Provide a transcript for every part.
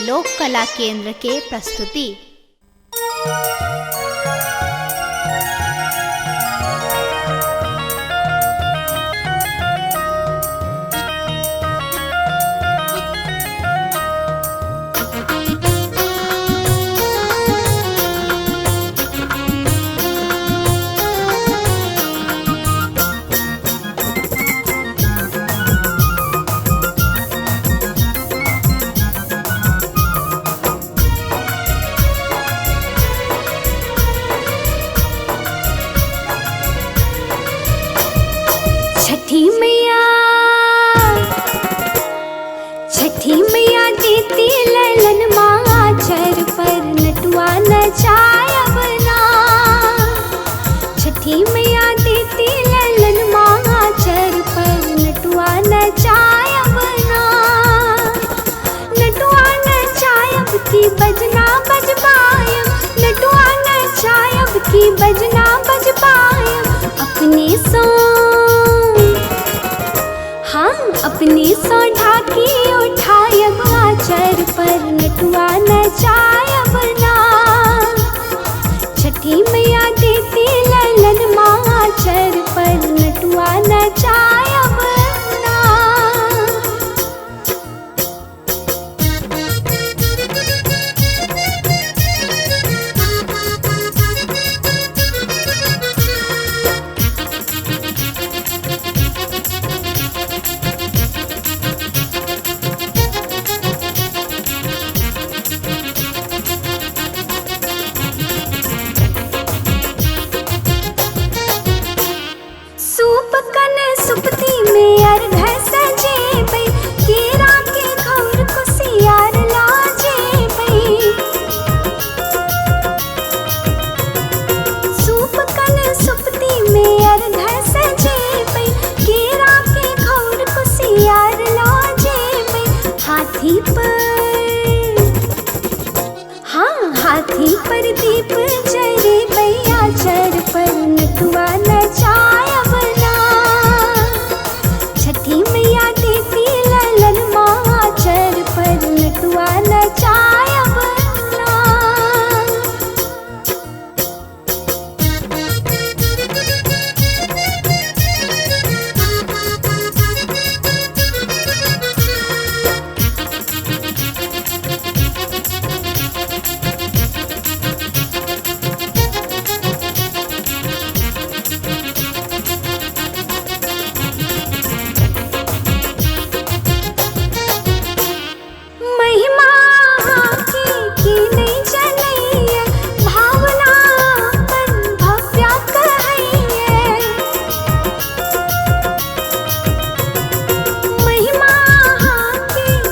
लोक कला केंद्र के प्रस्तुति। छठी मैया देती ललन माचर पर नटुआ नचायब ना। छठी मैया देती ललन माचर पर नटुआ नचायब ना। नटुआ नचायब की बजना बजबायब, नटुआ नचायब की बजना बजबायब। अपने सो हाँ अपने सो ढाकी उठायब आचर पर नटुआ नचायब ना। छठी मैया देती ललन माचर पर नटुआ नचायब ना। सूप कन सुपती में अर्घ सजेबै, केरा के घौर कुसियार लाजेबै। सूप कन सुपती में अर्घ सजेबै, केरा के घौर कुसियार लाजेबै। हाथी पर हाँ हाथी पर दीप जरेबै, आचर पर नटुआ नचायब ना। छठी मैया देती ललन माचर पर नटुआ नचायब ना। महिमा की नहीं जनैया, भावना अपन भव्या कहैया। महिमा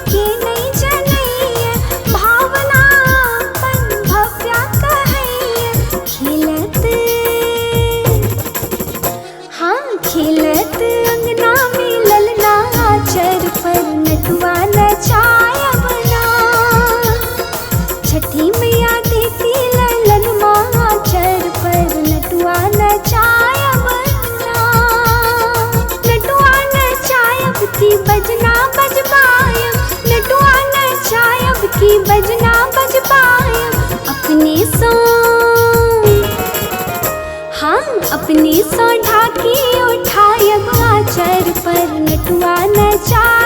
की नहीं जनैया, भावना अपन भव्या कहैया। खिलत हाँ खिलत अंगना में ललना आचर पर नटुआ नचायब ना। छठी मैया देती ललन माचर पर नटुआ नचायब ना। नटुआ नचायब की बजना बजबायब, नटुआ नचायब की बजना बजबायब। अपने सो हाँ अपने सो ढाकी उठायब आचर पर नटुआ नचायब।